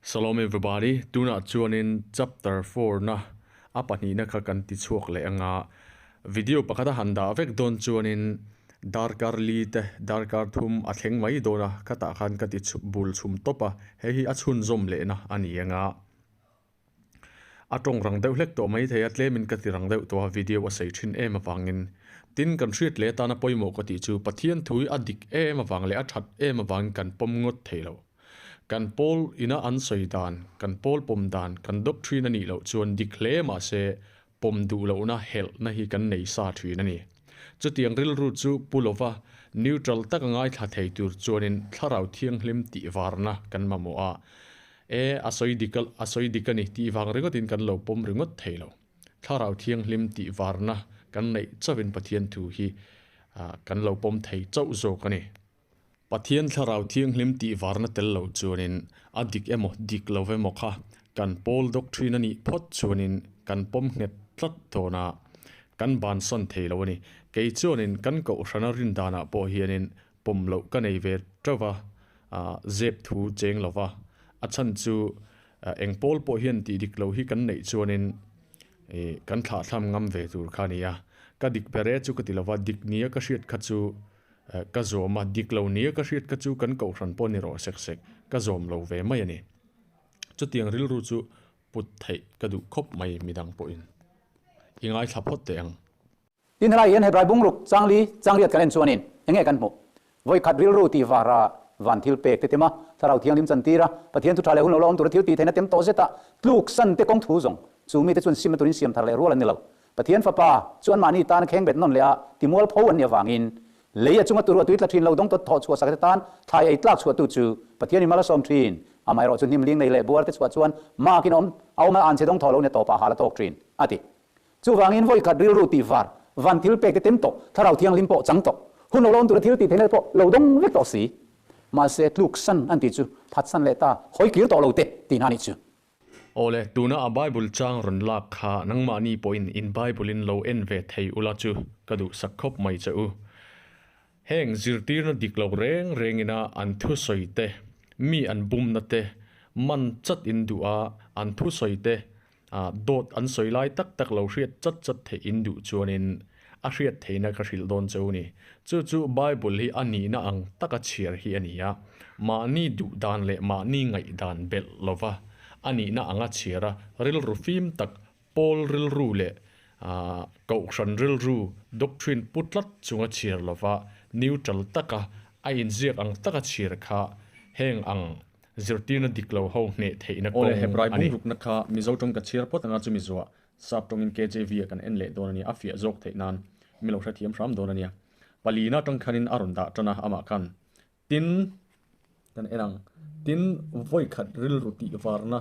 Shalom everybody, tunah chuanin chapter 4 na a pahnihna kha kan ti chhuak leh anga video pakhata han dah vek dawn chuanin darkar li te darkar thum a thleng mai dawn a khatah khan ka ti bul chhum tawp a hei hi a chhunzawm lehna a ni anga a tawng rang deuh hlek tawh mai thei a tlemin ka ti rang deuh tawh a video a sei thin em avangin tin kan hriat leh atana pawimawh ka tih chu Pathian thu hi a dik em avang leh a that em avangin kan pawm ngawt thei lo. Kan pawl ina an sawi dan, kan pawl pawm dan, kan doctrine a nih loh chuan dik hle mahse pawm duh lohna helhna hi kan nei sa thin a ni. Chutiang rilru chu pu lova neutral taka ngaithla thei tur chuanin thlarau thianghlim tih varna kan mamawh a, e a sawi dik a sawi dik a ni tih vang ringawtin kan lo pawm ringawt thei lo. Thlarau thianghlim tih varna kan neih chauhin Pathian thu hi kan lo pawm thei chauh zawk a ni. Pathian Thlarau Thianghlim tih varna tel lo chuanin a dik emaw dik lo emaw kha kan pawl doctrine a nih phawt chuanin kan pawm nghet tlat dawn a, kan bansan thei lo a ni. Kei chuanin kan kohhrana rin danah pawh hianin pawm loh ka nei ve teuh va, zep thu cheng lo va, a chhan chu eng pawl pawh hian tih dik lo hi kan neih chuanin kan thlahthlam ngam ve tur kha a ni a. Ka dik ber e chu ka ti lo va, dik nia ka hriat kha chu Ka zawm a, dik lo nia ka hriat kha chu kan kohhran pawh ni rawh sek sek, ka zawm lo ve mai a ni. Chutiang rilru chu put theih ka duh khawp mai midang pawhin. I ngaithla phawt teh ang. Tin helai hian Hebrai bungruk changli changriat kan en chuanin enge kan hmuh? Vawikhat rilru tih vara van thil pek te tema Thlarau Thianghlim chantir a, Pathian thu tha leh hun lo la awm tura thil tih theihna tem tawh zeta tluk san te kawng thu zawng chu mite chuan sim turin siam thar leh rual an ni lo. Pathian Fapa chu anmahni tan kheng bet nawn leh a, timual pho an nih avangin, lei a chunga turu a tui tla thin lo dawng tawt thawh chhuah sak te tan thlai ei tlak chhuahtu chu Pathian in mal a sawm thin. Amaherawh chu hnim ling nei leh buar te chhuah chuan makin a awm a awm a an che dawng thaw lo nia tawpah hal a tawk thin, a ti. Chuvangin vawi khat rilru tih var, van thil pek te tem tawh, Thlarau Thianghlim pawh chang tawh, hun lo la awm tura thil tih theihna te pawh lo dawng vek tawh si. Mahse tluk san an tih chu phatsan leh ta, hawi kir tawh lo te tihna a nih chu. Awle, tuna a Bible chang rawn lak kha nangmahni pawhin in Bible in lo en ve thei ula chu ka duhsak khawp mai che u. Heng zirtirna dik lo reng rengina an thusawi te, mi an bumna te, man chat in duh a, an thusawi te dawt an sawi lai tak tak lo hriat chat chat theih in duh chuanin a hriat theihna ka hrilh dawn che u ni. Chu chu Bible hi a nihna ang taka chhiar hi a ni a, mahni duh dan leh mahni ngaihdan belh lova a nihna anga chhiar a, rilru fim tak, pawl rilru leh kohhran rilru, doctrine pu tlat chunga chhiar lova neutral taka a inziak ang taka chhiar kha heng ang zirtirna dik lo ho hneh theihna Awle, kawng Hebrai a ni. bungrukna kha Mizo tawng ka chhiar phawt anga chumi zuah Sap tawngin KJV ah kan en leh dawn a nia, a fiah zawk theih nan mi lo hrethiam hram dawn a nia. Palina tang khanin a rawn dah tan a, amah khan tin kan en ang, tin vawi khat rilru tih varna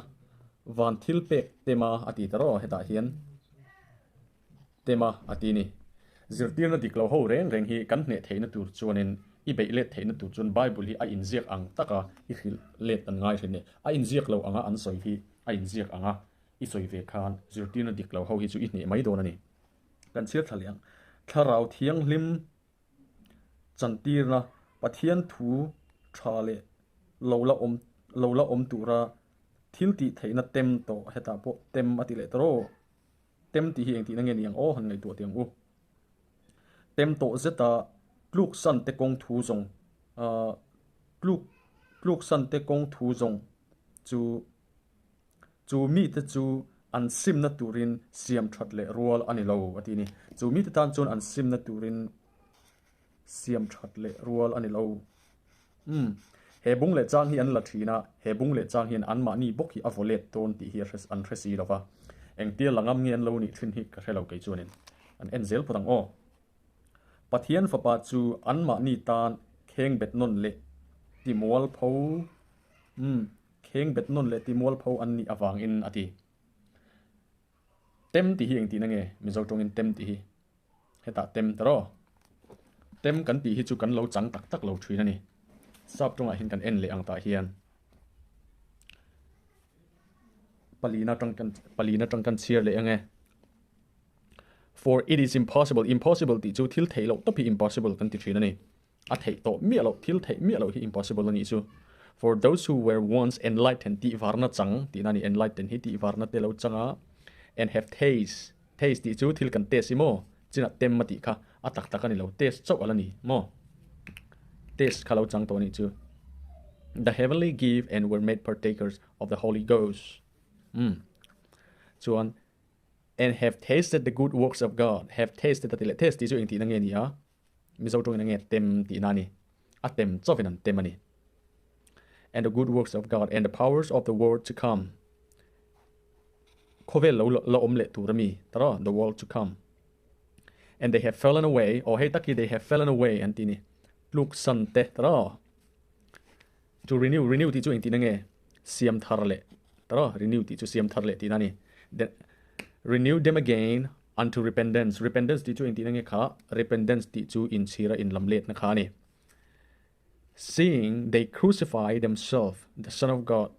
van thil pek tema a ti ta rawh hetah hian tema a ti ni. Zirtirna dik lo ho reng reng hi kan hneh theihna tur chuanin i beih let theihna tur chuan Bible hi a inziak ang taka i hrilh let an ngai hrin e. A inziak lo anga an sawi hi a inziak ang a, I sawi ve khan zirtirna dik lo ho hi chu i hneh mai dawn a ni. Kan chhiar thla leh ang. Thlarau Thianghlim chantirna Pathian thu tha leh lo la awm lo la awm tura thil tih theihna tem tawh hetah pawh tem a ti leh ta rawh. Tem tih hi engtihna nge ni ang aw han ngaihtuah teh ang u. Tem tawh zeta tluk san te kawng thu zawng tluk tluk san te kawng thu zawng chu Chu mite chu an simna turin siam that leh rual a ni lo, a ti a ni. Chu mite tan chuan an simna turin siam that leh rual a ni lo. Umm, he bung leh chang hi an la thin a, he bung leh chang hian anmahni bawk hi a vaw let dawn tih hi an hre si lo va. Engtia la ngam nge an lo nih thin hi ka hre lo kei chuanin. An en zel phawt ang aw. Pathian fapa chu anmahni tan kheng bet nawn leh timual pho. Umm. Kheng bet nawn leh timualpho an nih avangin a ti. Tem tih hi engtihna nge? Mizo tawngin tem tih hi hetah tem ta rawh. Tem kan tih hi chu kan lo chang tak tak lo thin a ni. Sap tawngah hian kan en leh ang tah hian palina tang kan palina tang kan chhiar leh ang e. For it is impossible, impossible tih chu thil theih loh tawp hi impossible kan ti thin a ni. A theih tawh miah loh, thil theih miah loh hi impossible a nih chu. For those who were once enlightened tih varna chang tihna a ni, enlightened hi tih varna te lo chang a, and have taste, taste tih chu thil kan taste i maw, chinah tem a tih kha a tak tak a ni lo, taste chauh a la ni maw, taste kha lo chang tawh a nih chu. The heavenly gift and were made partakers of the Holy Ghost. Umm. Chuan and have tasted the good works of God, have tasted a ti leh, taste tih chu engtihna nge ni a? Mizo tawngin a nge tem tihna a ni. A tem chauhin an tem a ni. And the good works of God and the powers of the world to come. Khawvel lo la awm leh tur a mi, tara, the world to come. And they have fallen away, aw hei tak hi they have fallen away an ti ni. Tluk san te, tara. To renew, renew tih chu engtihna nge? Siam thar leh, tara, renew tih chu siam thar leh tihna a ni. Then renew them again unto repentance, repentance tih chu engtihna nge kha? Repentance tih chu inchhira inlam letna kha a ni. Seeing they crucify themselves, the Son of God,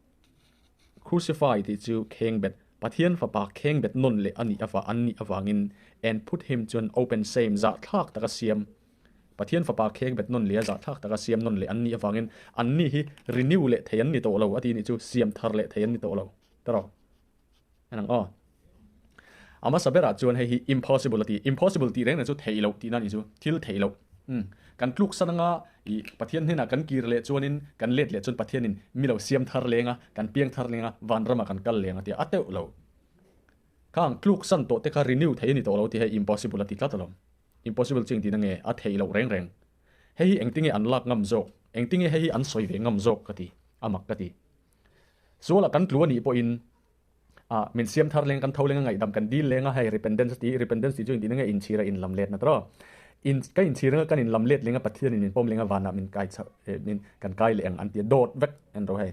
crucify tih chu khengbet, Pathian fapa khengbet nawn leh a nih ava an nih avangin and put him to an open shame, zahthlak taka siam, Pathian fapa khengbet nawn leh a zahthlak taka siam nawn leh an nih avangin anni hi renew leh thei an ni tawh lo a ti nih chu siam thar leh thei an ni tawh lo tawrh. En ang aw. A hmasa berah chuan hei hi impossible a ti. Impossible tih reng reng chu theih loh tihna a nih chu. Thil theih loh. Umm. Kan tluk san anga ih Pathian hnenah kan kir leh chuanin kan let leh chuan Pathianin mi lo siam thar leng a, kan piang thar leng a, vanramah kan kal leng a ti a. A teuh lo. Khang tluk san tawh te kha renew theih a ni tawh lo tih hei impossible a ti tlat alawm. Impossible chu engtin ange a theih loh reng reng. Hei hi engtinge an lak ngam zawk? Engtinge hei hi an sawi ve ngam zawk ka ti. A mak ka ti. Sualah kan tlu a nih pawhin ah min siam thar leng kan tho leng a ngaihdam kan dil leng a hei repentance a ti repentance tih chu engtin nge inchhir a inlam let na tawh in ka inchhir anga kan inlam let leng a Pathian in min pawm leng a vanah min kai chho eh min kan kai leh ang an ti a dawt vek en rawh hei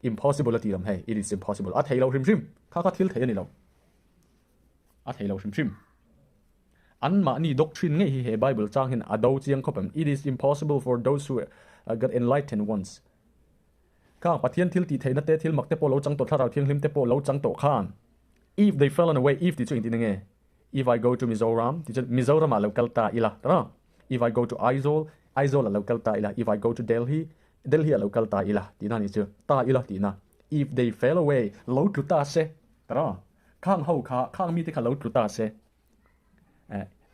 impossible a ti lam hei it is impossible a thei lo hrim hrim kha kha thil thei a ni lo a thei lo hrim hrim an mahni doctrine ngei hi he bible chang hian a do chiang khawp em it is impossible for those who got enlightened once Khang Pathian thil tih theihna te, thil mak te pawh lo chang tawh, Thlarau Thianghlim te pawh lo chang tawh khan If they fell on away, if tih chu engtin enge? If I go to Mizoram tih chuan Mizoram ah lo kal ta ila, tara? If I go to Aizawl, Aizawl ah lo kal ta ila, If I go to Delhi, Delhi ah lo kal ta ila tihna nih chu, ta ila tihna. If they fell away, lo tlu ta se, tara? Khang ho kha, khang mite kha lo tlu ta se.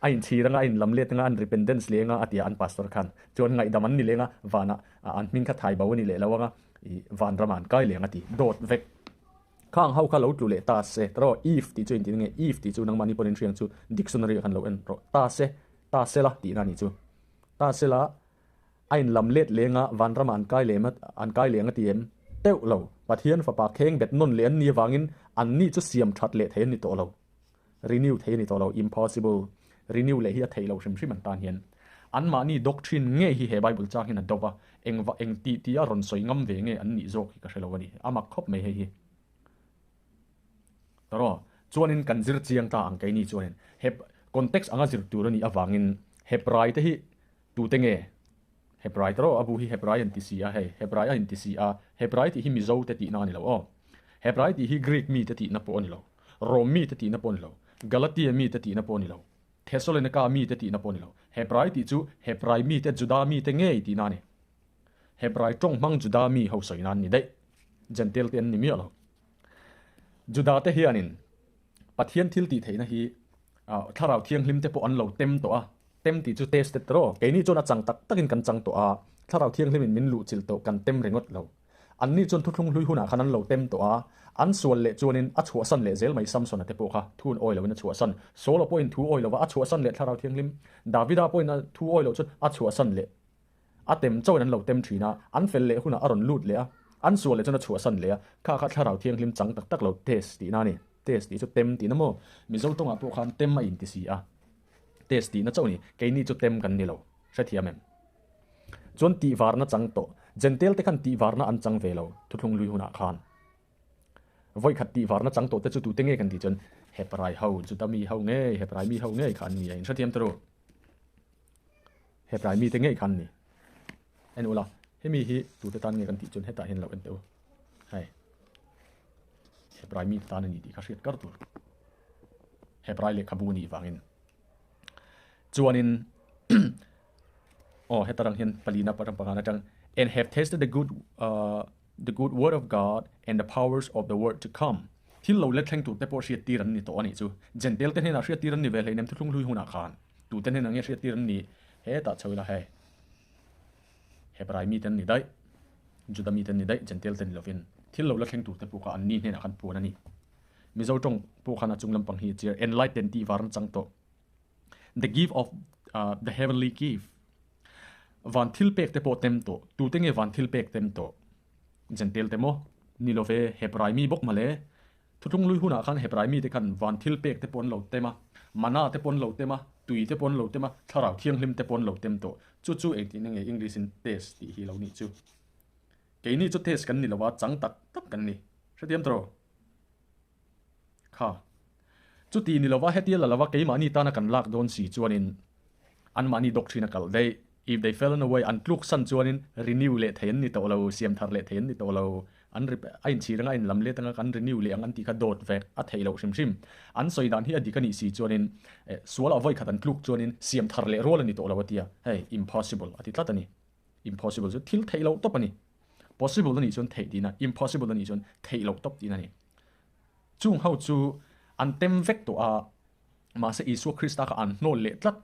A inchhir anga, a inlam let anga, an repentance leh anga a ti a an pastor khan. Chuan ngaihdam an ni leng a, vanah an hming kha thai bo a ni leh lo anga, ih vanramah an kai leh ang a ti. Dawt vek. Khang ho kha lo tlu leh ta se. Tawrh, if tih chu engtin nge? If tih chu nangmahni pawhin hriang chu dictionary ah khan lo en rawh. Ta se, ta se la tihna a nih chu. Ta se la, a inlam let leng a, vanramah an kai leh an kai leh ang a ti em? Teuh lo. Pathian fapa kheng bet nawn leh an ni avangin anni chu siam that leh thei an ni tawh lo. Renew thei a ni tawh lo, impossible. Renew leh hi a theih loh hrim hrim an tan hian. Anmahni doctrine nge hi he Bible chang hian a do va, eng va eng tih tih a rawn sawi ngam ve nge an nih zawk hi ka hre lo a ni. A mak khawp mai hei hi. Tawraw, chuanin kan zir chiang ta ang keini chuanin he context anga zir tur a nih avangin Hebrai te hi tute nge? Hebrai tawraw, a bu hi Hebrai an ti si a hei, Hebrai a inti si a, Hebrai tih hi Mizo te tihna a ni lo aw. Hebrai tih hi Greek mite tihna pawh a ni lo. Rom mite tihna pawh a ni lo. Galatia mite tihna pawh a ni lo. Thesalonika mite tihna pawh a ni lo. Hebrai tih chu Hebrai mite, Juda mite ngei tihna a ni. Hebrai tawng hmang Juda mi ho sawi nan ni daih. Jentail te an ni miah lo. Juda te hianin Pathian thil tih theihna hi Thlarau Thianghlim te pawh an lo tem tawh a. Tem tih chu tested tawh. Keini chuan a chang tak takin kan chang tawh a. Thlarau Thianghlimin min luhchilh tawh kan tem ringawt lo. Anni chuan thuthlung hlui hunah khan an lo tem tawh a, an sual leh chuanin a chhuahsan leh zel mai Samsona te pawh kha thun awi loin a chhuahsan. Saula pawhin thu awi lova a chhuahsan leh Thlarau Thianghlim. Davida pawhin a thu awi loh chuan a chhuahsan leh. A tem chauhin an lo tem thin a, an fel leh hunah a rawn lut leh a, an sual leh chuan a chhuahsan leh a, kha kha Thlarau Thianghlim chang tak tak lo test tihna a ni. Test tih chu tem tihna maw? Mizo tawngah pawh khan tem a inti si a, test tihna chauh a ni. Keini chu tem kan ni lo, hrethiam em? Chuan tihvarna chang tawh. Jentail te khan tihvarna an chang ve lo thuthlung lui hunah khan. Vawikhat tihvarna chang tawh te chu tute nge kan tih chuan Hebrai ho, Juda mi ho ngei, Hebrai mi ho ngei kha an ni a, inhrethiam ta ru. Hebrai mite ngei kha an ni. En ula, hemi hi tute tan nge kan tih chuan hetah hian lo en teh u. Hei, Hebrai mite tan a ni tih kha hriat kar tur. Hebrai lehkhabu a nih vangin. Chuanin aw heta rang hian palina parang pangana atang And have tasted the good uh, the good word of God and the powers of the world to come. Thil lo let thleng tur te pawh hriat tir an ni tawh a nih chu. Jentail te hnenah hriat tir an ni ve hleinem thuthlung hlui hunah khan. Tu te hnenah nge hriat tir an nih? Hetah chho ila hei. Hebrai mite an ni daih. Juda mite an ni daih, Jentail te ni lovin. Thil lo la thleng tur te pawh kha an ni hnenah khan puan a ni. Mizo tawng pawh khan a chung lampang hi a chhiar enlighten tih var an chang tawh. The gift of uh, the heavenly gift. Van thil pek te pawh tem tawh. Tute nge van thil pek tem tawh? Jentail te maw? Ni lo ve, Hebrai mi bawk male. Thuthlung lui hunah khan Hebrai mite khan van thil pek te pawh an lo tem a, mana te pawh an lo tem a, tui te pawh an lo tem a, thlarau thianghlim te pawh an lo tem tawh. Chu chu engtin nge English in test tih hi lo nih chu. Keini chu test kan ni lo a, chang tak tak kan ni. Hrethiam tawh? Kha. Chuti ni lova hetia la lova keimahni tana kan lak dawn si chuanin anmahni doctrine a kalh daih. If they fell away an tluk san chuanin renew leh thei an ni tawh lo, siam thar leh thei an ni tawh lo. An rep a inchhir anga a inlam let anga kan renew leh ang an tih kha dawt vek a theih loh hrim hrim. An sawi dan hi a dik a nih si chuanin eh sualah vawi khat an tluk chuanin siam thar leh rual a ni tawh lo a tia. Hei impossible a ti tlat a ni. Impossible chu thil theih loh tawp a ni. Possible a nih chuan theih tihna, impossible a nih chuan theih loh tawp tihna a ni. Chung ho chu an tem vek tawh a, mahse Isua Krista kha an hnawl leh tlat.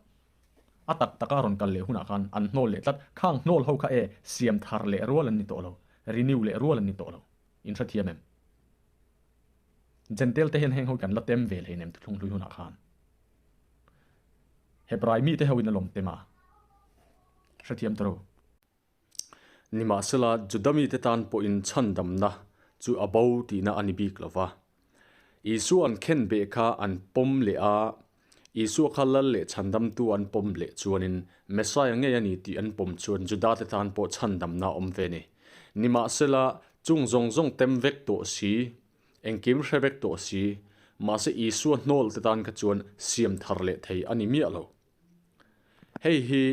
A tak taka rawn kal leh hunah khan an hnawl leh tlat. Khang hnawl ho kha e siam thar leh rual an ni tawh lo, renew leh rual an ni tawh lo. In hrethiam em? Jentail te hian heng ho kan la tem ve hleinem thuthlung hlui hunah khan. Hebrai mite ho in a lawm tem a. Hrethiam ta ru. Nimahsela, Juda mite tan pawhin chhandamna chu a bo tihna a ni bik lo va. Isua an khen beh kha an pawm leh a, Isua kha lal leh chhandamtu an pawm leh chuanin Messiah ngei a ni tih an pawm chuan Judate tan pawh chhandamna a awm ve a ni. Nimahsela, chung zawng zawng tem vek tawh si, engkim hre vek tawh si, mahse Isua hnawl te tan kha chuan siam thar leh thei a ni miah lo. Hei hi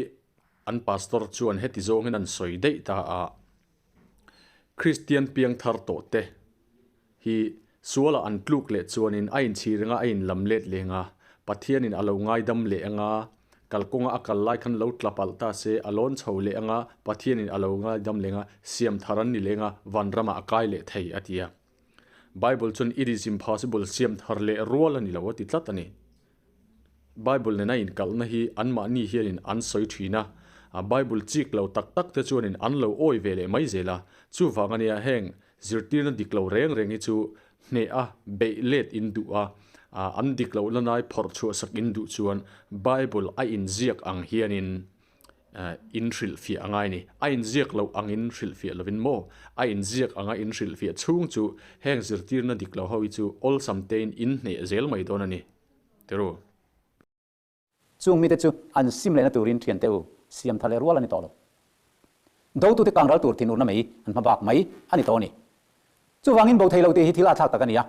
An pastor chuan heti zawngin an sawi daih ta a, Kristian piangthar tawh te hi sualah an tluk leh chuanin a inchhir anga a inlam let leng a, Pathianin a lo ngaidam leh anga, kalkawnga a kal lai khan lo tla palh ta se a lawn chho leh anga, Pathianin a lo ngaidam leng a, siam thar an ni leng a, vanramah a kai leh thei a ti a. Bible chuan it is impossible siam thar leh rual a ni lo a ti tlat a ni. Bible nena inkalhna hi anmahni hianin an sawi thin a, Bible chik lo tak tak te chuanin an lo awi ve leh mai zel a. Chuvang ania heng zirtirna dik lo reng reng hi chu hneh a, beih let in duh a, an dik lohna lai phawrh chhuah sak in duh chuan Bible a inziak ang hianin in hrilhfiah a ngai a ni. A inziak loh angin hrilhfiah lovin maw? A inziak anga in hrilhfiah chhung chu heng zirtirna dik lo ho hi chu awlsam tein in hneh zel mai dawn a ni. Tiru. Chung mite chu an sim lehna turin thiante u siam tha leh rual a ni tawh lo. Dotute kang ral tur thinurna mai an hma bak mai a ni tawh a ni. Chuvangin bo thei lo tih hi thil a thlak tak a ni a.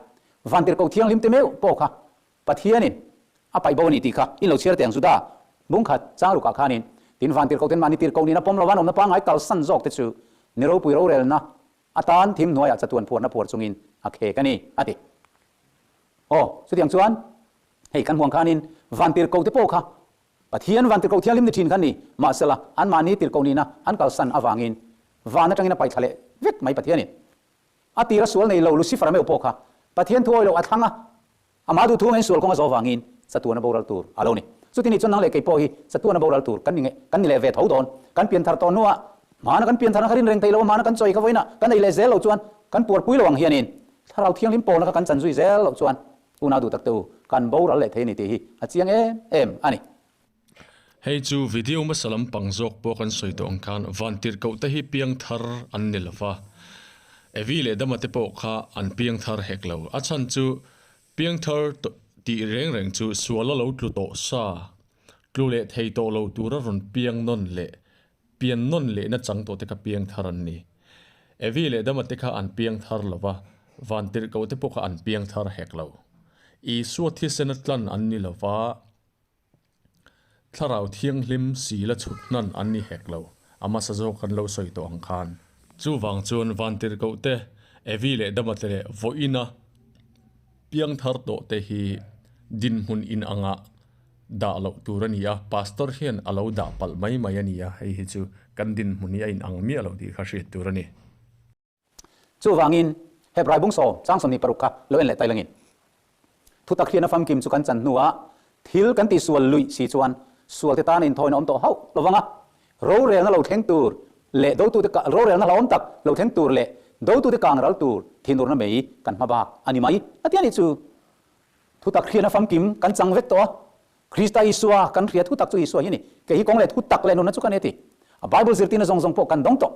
Vantirhkoh thianghlim te meuh pawh kha Pathianin a paih bo a ni tih kha in lo chhiar teh ang Juda bungkhat chang rukah khanin tin vantirhkoh ten mahni tirhkoh nihna pawm lova an awmna pangngai kalsan zawk te chu ni ropui rorelna atan thim hnuaiah chatuan phuarna phuar chungin a khek a ni a ti. Aw, chutiang chuan hei kan huang khanin vantirhkoh te pawh kha Pathian vantirhkoh thianghlim ni thin kha ni mahsela anmahni tirhkoh nihna an kalsan avangin van atangin a paihthla leh vek mai Pathianin. A tira sual nei lo Lucifer-a meuh pawh kha Pathian thu awi loh a thlang a, amah duh thu angin sual kawng a zawh avangin chatuan a boral tur a lo ni. Chuti nih chuan nang leh kei pawh hi chatuan a boral tur kan ni kan ni leh ve tho dawn. Kan pianthar tawh hnuah hmana kan piantharna kha rin reng thei lo a, hmana kan chawi kha vawiinah kan ei leh zel loh chuan kan puarpui lo ang hianin Thlarau Thianghlim pawlna kha kan chan zui zel loh chuan unau duh tak te u kan boral leh thei a ni tih hi a chiang em em a ni. Hei chu video hmasa lampang zawk pawh kan sawi tawh ang khan vantirhkoh te hi piangthar an ni lova, Evi leh Dama te pawh kha an piangthar hek lo. A chhan chu piangthar tih reng reng chu sual a lo tlu tawh sa, tlu leh thei tawh lo tura rawn piang nawn leh pian nawn lehna chang tawh te kha piangthar an ni. Evi leh Dama te kha an piangthar lova, vantirhkoh te pawh kha an piangthar hek lo. Isua thisena tlan an ni lova, Thlarau thianghlim si la chhut hnan an ni hek lo, a hmasa zawk kan lo sawi tawh ang khan. Chuvang chuan Vantirhkoh te, Evi leh Dama te leh vawiina piangthar tawh te hi dinhmun in angah dah loh tur a ni a, pastor hian a lo dah palh mai mai a ni a, hei hi chu kan dinhmun hi a inang miah lo tih kha hriat tur a ni. Chuvangin, Hebrai bung sawm chang 26 kha lo en leh tai langin, thutak hian a famkim chu kan chan hnuah thil kan tihsual luih si chuan sualte tana inthawina awm tawh hauh lo vang a, rorelna lo thleng tur leh dotute rorelna hlauhawm tak lo thleng tur leh dotute kang ral tur thinurna mei kan hma bak a ni mai a ti a nih chu. Thutak hrian a famkim kan chang vek tawh a, Krista Isua kan hria thutak chu Isua hi a ni, kei hi kawng leh thutak leh nunna chu ka ni a ti. A Bible zirtirna zawng zawng pawh kan dawng tawh.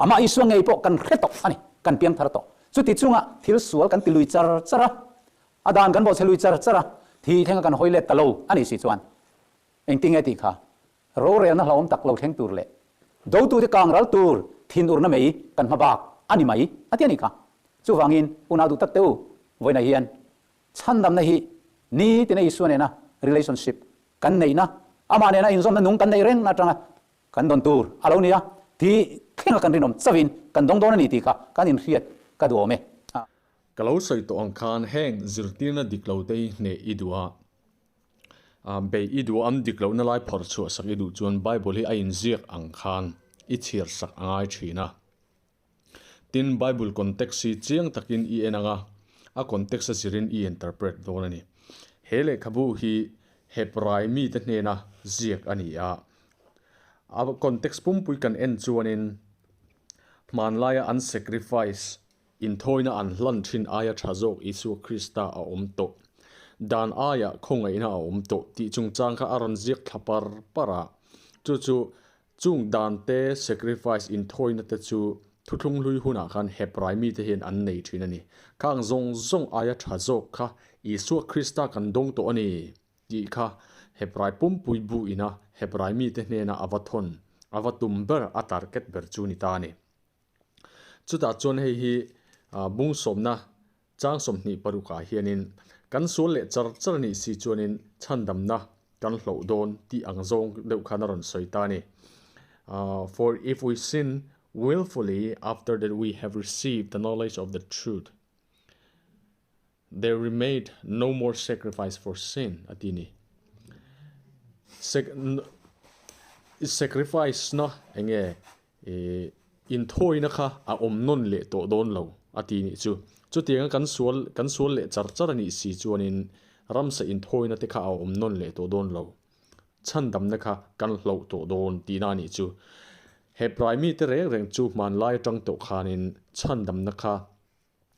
Amah Isua ngei pawh kan hre tawh a ni, kan piang thar tawh. Chuti chunga thil sual kan ti lui char char a, a dan kan bawhchhe lui char char a, thi thlenga kan hawi let ta lo a nih si chuan engtinge tih kha rorelna hlauhawm tak lo thleng tur leh dotute kang ral tur thinurna mei kan hma bak a ni mai a ti a nih kha. Chuvangin unau duh tak teh u, vawiinah hian chhandamna hi nitina Isua nena relationship kan neihna, amah nena inzawmna nung kan neih reng atanga Kan dawn tur a lo nia, tih thlenga kan rinawm chauhin kan dawng dawn a ni tih kha kan inhriat ka duh awm e. Ka lo sawi tawh ang khan heng zirtirna dik lo te hi hneh i duh a, bei i duh a, an dik lohna lai phawrh chhuah sak i duh chuan Bible hi a inziak ang khan i chhiar sak a ngai thin a. Tin, Bible context hi chiang takin i en ang a, a context a zirin i interpret dawn a ni. He lehkhabu hi Hebrai mite hnena ziak a ni a. A context pumpui kan en chuanin hmanlaia an sacrifice, inthawina an hlan thin aia tha zawk Isua Krista a awm tawh, dan aia khawngaihna a awm tawh tih chungchang kha a rawn ziak thla par par a. Chu chu Chung dan te, sacrifice, inthawina te chu thuthlung hlui hunah khan Hebrai mite hian an nei thin a ni. Khang zawng zawng aia tha zawk kha Isua Krista kan dawng tawh a ni tih kha Hebrai pumpui bu ina Hebrai mite hnena a va thawn, a va tum ber, a target ber chu ni ta a ni. Chutah chuan hei hi bung sawmna Chang 26 ah hianin kan sual leh char char a nih si chuanin chhandamna kan hloh dawn tih ang zawng deuh khan a rawn sawi ta a ni. For if we sin willfully after that we have received the knowledge of the truth, there remained no more sacrifice for sin a ti a ni. Sacrifice na enge Ih, inthawina kha a awm nawn leh tawh dawn lo, a ti nih chu. Chutianga kan sual, kan sual leh char char a nih si chuanin ramsa inthawina te kha a awm nawn leh tawh dawn lo. Chhandamna kha kan hloh tawh dawn tihna a nih chu. Hebrai mite reng reng chu hmanlai atang tawh khanin chhandamna kha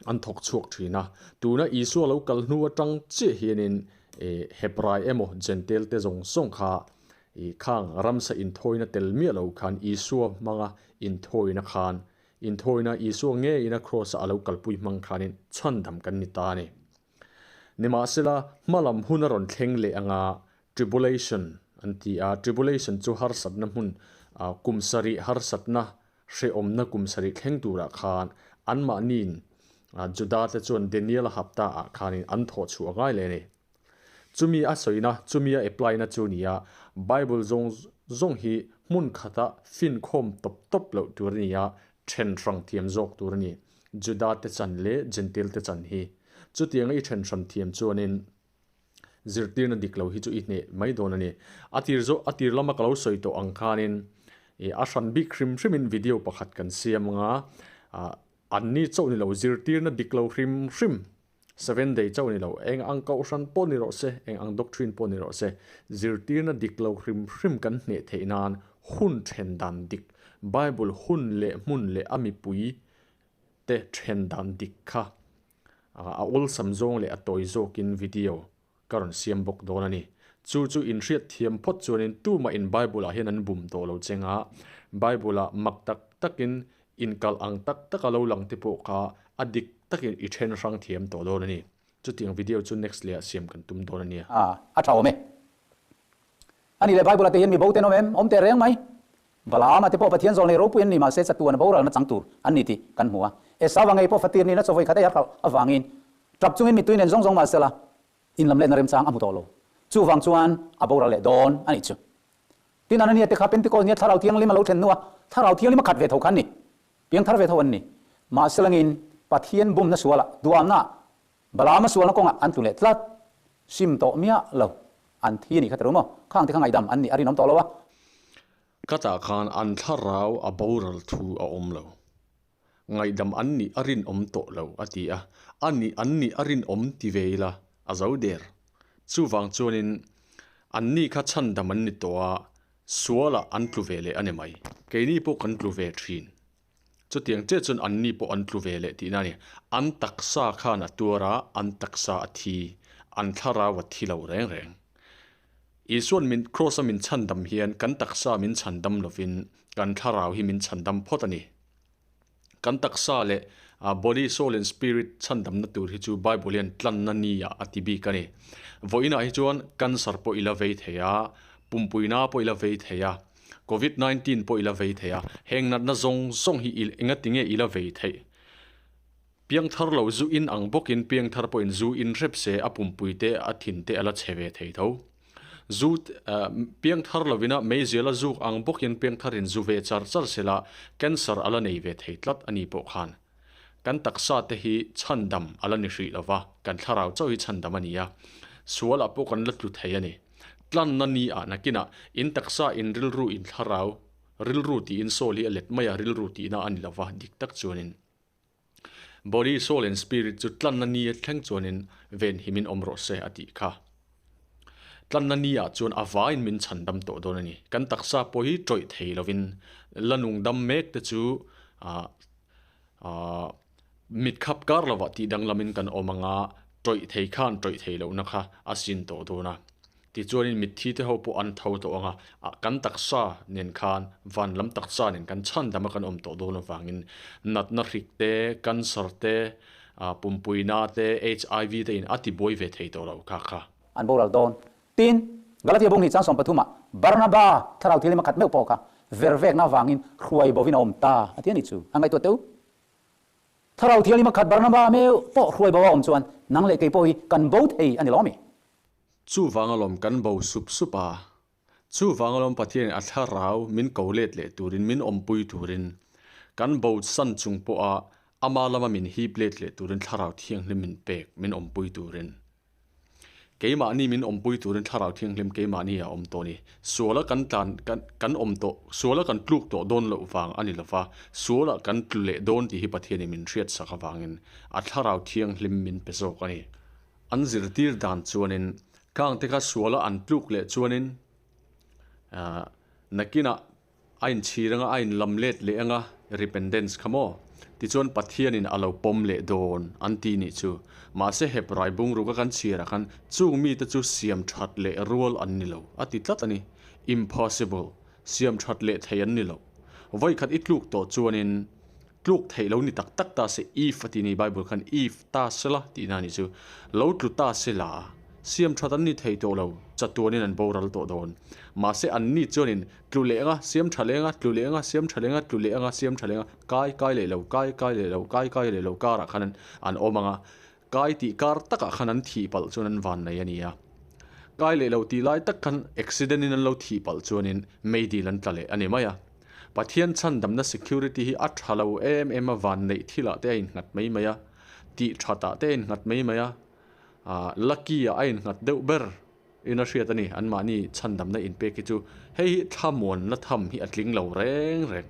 an thawk chhuak thin a. Tuna Isua lo kal hnu atang chiah hianin Hebrai emaw Jentail te zawng zawng kha khang ramsa inthawina tel miah lo khan Isua hmanga inthawina khan inthawina Isua ngeina Kraws-a a lo kalpui hmang khanin chhandam kan ni ta a ni. Nimahsela hmalam hun a rawn thleng leh anga Tribulation an ti a, Tribulation chu harsatna hmun kum sarih harsatna Hrehawmna kum sarih thleng turah khan anmahniin Juda te chuan Daniel-a hapta ah khanin an thawh chhuah ngai leh a ni. Chumi a sawina, chumi a apply na chu nia, Bible zawng zawng hi hmun khata finkhawm tawp tawp loh tur a ni a, then hrang thiam zawk tur a ni. Juda te chan leh Gentile te chan hi. Chutianga i then hran thiam chuanin Zirtirna dik lo hi chu i hneh mai dawn a ni. A tir zawh, a tir lama ka lo sawi tawh ang khanin ih a hran bik hrim hrimin video pakhat kan siam anga ah anni chauh ni lo zirtirna dik lo hrim hrim seven day chauh ni lo eng ang kohhran pawh ni rawh se, eng ang doctrine pawh ni rawh se zirtirna dik lo hrim hrim kan hneh theih nan hun then dan dik Bible hun leh hmun leh a mipui te then dan dik kha A awlsam zawng leh a tawi zawkin video ka rawn siam bawk dawn a ni. Chu chu inhriat thiam phawt chuanin tumah in Bible ah hian an bum tawh lo cheng a, Bible ah mak tak takin inkalh ang tak taka lo lang te pawh kha a dik takin i then hrang thiam tawh dawn a ni. Chutiang video chu next leh ah siam kan tum dawn a nia. A tha awm e. A nih leh Bible ah te hian mi bo ten awm em? Awm teh reng mai. Balaama te pawh Pathian zawlnei ropui an ni mahse chatuan a boralna chang tur an ni tih kan hmu a. Esau-a ngei pawh fatir nihna chawvawi khat ei a hralh avangin tap chungin mittui nen zawng zawng mahsela inlam lehna remchang a hmu tawh lo. Chuvang chuan a boral leh dawn a nih chu. Tin Anania te kha Pentecost nia Thlarau Thianghlim a lo thlen hnua Thlarau Thianghlim a khat ve tho kha an ni. Piang thar ve tho an ni. Mahselangin Pathian bumna sualah duamna Balaama sualna kawngah an tlu leh tlat. Sim tawh miah lo. an thi a nih kha ta ru maw? Khang te kha ngaihdam an nih a rinawm tawh lo a. Ka tah khan an thlarau a boral thu a awm lo. Ngaihdam an nih a rinawm tawh lo a ti a, a nih an nih a rinawm ti ve ila a zo der. Chuvang chuanin an ni kha chhandam an ni tawh a, sualah an tlu ve leh a ni mai. Keini pawh kan tlu ve thin. Chutiang chiah chuan an ni pawh an tlu ve leh tihna a ni. An taksa khan a tuar a, an taksa a thi, an thlarau a thi lo reng reng. Isuan min Kraws a min chhandam hian kan taksa min chhandam lovin kan thlarau hi min chhandam phawt a ni. Kan taksa leh body, soul and spirit chhandamna tur hi chu Bible hian tlanna ni ah a ti bik a ni. Vawiinah hi chuan cancer pawh i la vei thei a, pumpuina pawh i la vei thei a, Covid 19 pawh i la vei thei a, heng natna zawng zawng hi i engatinge i la vei theih? Piangthar lo zu in ang bawkin piangthar pawhin zu in hrep se a pumpui te a thin te a la chhe ve thei tho. Zu piangthar lovina meizial a zuk ang bawkin piangtharin zu ve char char sela cancer a la nei ve thei tlat a ni pawh khan. Kan taksa te hi chhandam a la ni hrih lova, kan thlarau chauh hi chhandam a ni a, sualah pawh kan la tlu thei a ni. Tlanna ni ah nakinah in taksa in rilru in thlarau rilru tiin soul hi a let mai a, rilru tihna a ni lova dik tak chuanin. Body, soul and spirit chu tlanna ni a thleng chuanin venhimin awm rawh se a tih kha. Tlanna ni ah chuan a vaiin min chhandam tawh dawn a ni. Kan taksa pawh hi tawih thei lovin la nung dam mek te chu ah ah mit khap kar lovah tih danglamin kan awm anga tawih thei khan tawih thei lohna kha a sin tawh dawn a. Tichuanin mitthi te ho pawh an tho tawh ang a, kan taksa nen khan van lam taksa nen kan chhandam a kan awm tawh dawn avangin natna hrik te, cancer te, pumpuina te, HIV te in a ti buai ve thei tawh lo kha kha. An boral dawn. Tin, Galatia bung hi chang 13 ah Barnaba thlarau thil ema khat meuh pawh kha vervekna avangin hruai bovin a awm ta a ti a ni chu. A ngaihtuah teuh. Thlarau thianghlim a khat Barnaba meuh pawh hruai bo a awm chuan nang leh kei pawh hi kan bo thei a ni lo ami? Chuvang alawm kan bo sup sup a, chuvang alawm Pathianin a thlarau min ko let leh turin, min awmpui turin, kan bo san chung pawha ama lama min hip let leh turin Thlarau Thianghlim min pek, min awmpui turin. Keimahni min awmpui turin Thlarau Thianghlim keimahni a awm tawh a ni. Suala kan tlan, kan kan awm tawh, suala kan tluk tawh dawn loh vang a ni lova, sualah kan tlu leh dawn tih hi Pathianin min hriatsak avangin a Thlarau Thianghlim min pe zawk a ni. An zirtir dan chuanin khangte kha suala an tluk leh chuanin ahh nakinah a inchhir anga a inlam let leh anga repentance kha maw tichuan Pathianin a lo pawm leh dawn an ti nih chu. Mahse Hebrai bungruk a kan chhirah khan chung mite chu siam that leh rual an ni lo a ti tlat a ni. Impossible, siam that leh thei an ni lo. Vawikhat i tluk tawh chuanin Tluk theih lo ni tak tak ta se, if a tih ni Bible khan if ta sela tihna a nih chu. Lo tlu ta sela, siam that an ni thei tawh lo, chatuanin an boral tawh dawn. Mahse an ni chuanin tlu leh anga, siam tha leh anga, tlu leh anga, siam tha leh anga, tlu leh anga, siam tha leh anga, kai kai leh lo, kai kai leh lo, kai kai leh lo karah khan an awm anga, kai tih kar takah khan an thih palh chuan an van nei a ni a. Kai leh lo tih lai tak khan accident in an lo thih palh chuanin meidil an tla leh a ni mai a. Pathian chhandamna security hi a tha lo em em a, van neih thilah te a innghat mai mai a, tih thatah te a innghat mai mai a, ah lucky ah a innghat deuh ber in a hriat a ni. Anmahni chhandamna inpek hi chu hei hi thlamuanna tham hi a tling lo reng reng,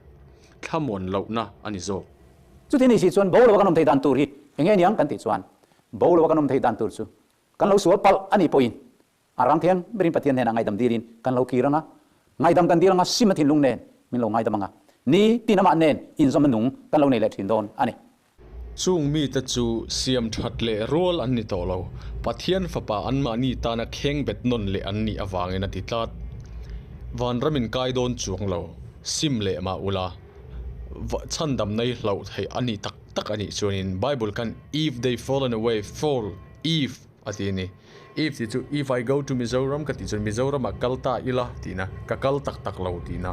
thlamuan lohna a ni zawk. Chuti ni si chuan bo lo a kan awm thei dan tur hi eng nge niang kan tih chuan bo lo a kan awm thei dan tur chu kan lo sual palh a nih pawhin A rang thiang berin Pathian hnenah ngaihdam dilin kan lo kir ang a, ngaihdam kan dil anga sim a thinlung nen min lo ngaidam ang a, ni tin amah nen inzawmna nung kan lo nei leh thin dawn a ni. Chung mite chu siam that leh rual an ni tawh lo, Pathian Fapa anmahni tana kheng bet nawn leh an nih avangin a ti tlat. Vanram in kai dawn chuang lo, sim leh mah ula, chhandam nei hlauh theih a ni tak tak a nih chuanin Bible khan if they fallen away, fall, if, A ti a ni. If tih chu if I go to Mizoram ka tih chuan Mizoramah kal ta ila tihna, ka kal tak tak lo tihna.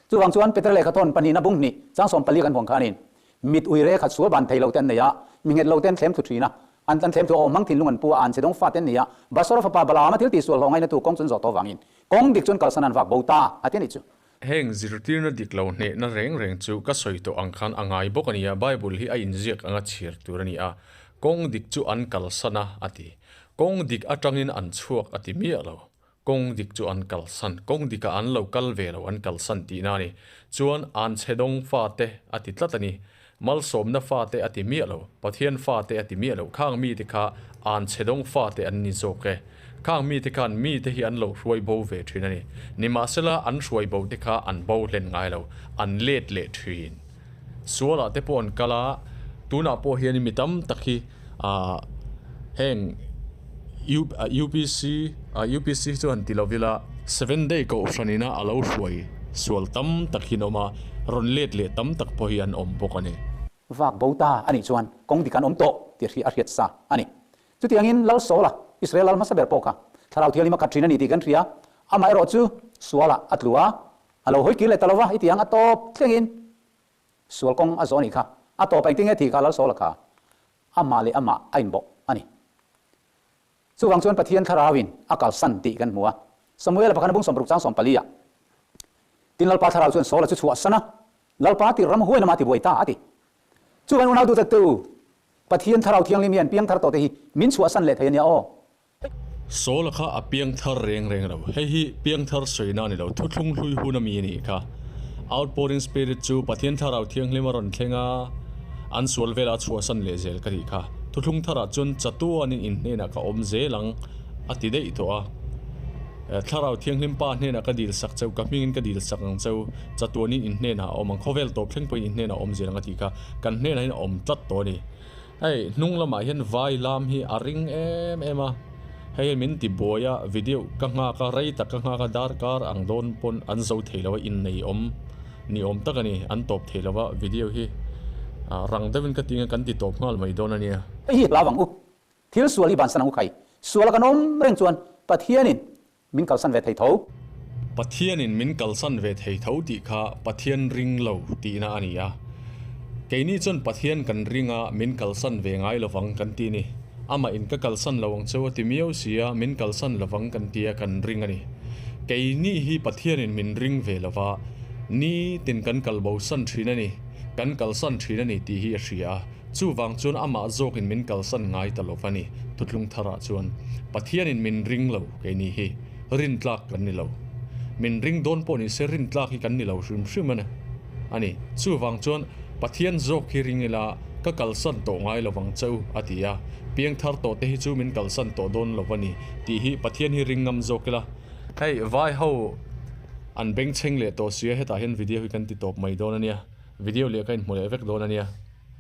Chuvang chuan Peter lehkha thawn pahnihna bung hnih chang 14 kan huang khanin mit ui re khat sual ban thei lo te an nei a, mi nghet lo te an thlem thu thin a, an an thlem thu a awm hmang thinlung an pu a, an che dawng fa te an ni a, Basora fapa Balaama thil tih sual hlawh ngaina tu kawng chu an zawh tawh vangin kawng dik chuan kalsan an vak bo ta a ti a nih chu. Heng zirtirna dik lo hnehna reng reng chu ka sawi tawh ang khan a ngai bawk a ni a, Bible hi a inziak anga chhiar tur a ni a, kawng dik chu an kalsan a, a ti. Kawng dik atangin an chhuak a ti miah lo. Kawng dik chu an kalsan, kawng dikah an lo kal ve lo, an kalsan tihna a ni. Chuan anchhedawng fate a ti tlat a ni. Malsawmna fate a ti miah lo, Pathian fate a ti miah lo. Khang mite kha anchhedawng fate an ni zawk e. Khang mite khan mite hi an lo hruai bo ve thin a ni. Nimahsela an hruai bo te kha an bo hlen ngai lo, an let leh thin. Sualah te pawh an kal a, tunah pawh hian mi tam tak hi ah heng UPC ah UPC chu han ti lo ila Seven Day Kohhran ina a lo hruai sual tam tak hi an awm a, rawn let leh tam tak pawh hi an awm bawk a ni. Vak bo ta a nih chuan kawng dik an awm tawh tih a hriat sa a ni. Chutiangin Lal Saula, Israel lal hmasa ber pawh kha Thlarau Thianghlim a khat thin a ni tih kan hria. Amaherawh chu sualah a tlu a, a lo hawi kir leh ta lo va, i tiang a tawp thlengin sual kawng a zawh a nih kha. A tawp engtin nge tih kha Lal Saula kha amah leh amah a inbawh a ni. Chuvang chuan Pathian Thlarauin a kalsan tih kan hmu a. Samuela pakhat a bung 60 chang 14 ah tin Lalpa Thlarau chuan Saula chu chhuahsan a, Lalpa tir ram huain amah tibuai ta a ti. Chuvang unau duhtak te u, Pathian Thlarau Thianghlim hian piangthar tawh te hi min chhuahsan leh thei a nia aw. Saula kha a piangthar reng reng lo. Hei hi piangthar sawina a ni lo, thuthlung hlui hun a mi a nih kha. Outpouring Spirit chu Pathian Thlarau Thianghlim a rawn thleng a, an sual velah a chhuahsan leh zel ka tih kha. Thuthlung tharah chuan chatuanin in hnenah ka awm zel ang a ti daih tawh a. Thlarau Thianghlim Pa hnenah ka dil sak cheu, ka hmingin ka dil sak ang cheu, chatuanin in hnenah a awm ang, khawvel tawp thleng pawhin in hnenah a awm zel ang a tih kha. Kan hnenah hian a awm tlat tawh a ni. Hei hnung lamah hian vai lam hi a ring em em a, hei hian min ti buai a, video ka nghak a, rei tak ka nghak a, darkar ang dawn pawn an zo thei lo a, innei awm ni awm tak a ni, an tawp thei lo a, video hi rang deuhin ka ti ang a, kan ti tawp nghal mai dawn a nia. Hei hi hlau ang u, thil sual hi bansan ang u khai, sual a kan awm reng chuan Pathianin Min kalsan ve thei tho. Pathianin min kalsan ve thei tho tih kha Pathian ring lo tihna a ni a. Keini chuan Pathian kan ring a, min kalsan ve ngai lovang kan ti ni. Amah in ka kalsan lo ang cheu a ti miau si a, min kalsan lovang kan ti a, kan ring a ni. Keini hi Pathianin min ring ve lova, nitin kan kal bosan thin a ni, kan kalsan thin a ni tih hi a hria a. Chuvang chuan amah zawkin min kalsan ngai ta lo va ni. Thutlung tharah chuan Pathianin min ring lo keini hi rintlak kan ni lo. Min ring dawn pawh ni se rintlak hi kan ni lo hrim hrim a a ni. Chuvang chuan Pathian zawk hi ring ila ka kalsan tawh ngai lo vang che u a ti a. Piangthar tawh te hi chu min kalsan tawh dawn lo va ni tih hi Pathian hi ring ngam zawk ila. Hei vai ho an bengchheng leh tawh sia hetah hian video hi kan ti tawp mai dawn a nia. Video leh ka inhmu leh vek dawn a nia.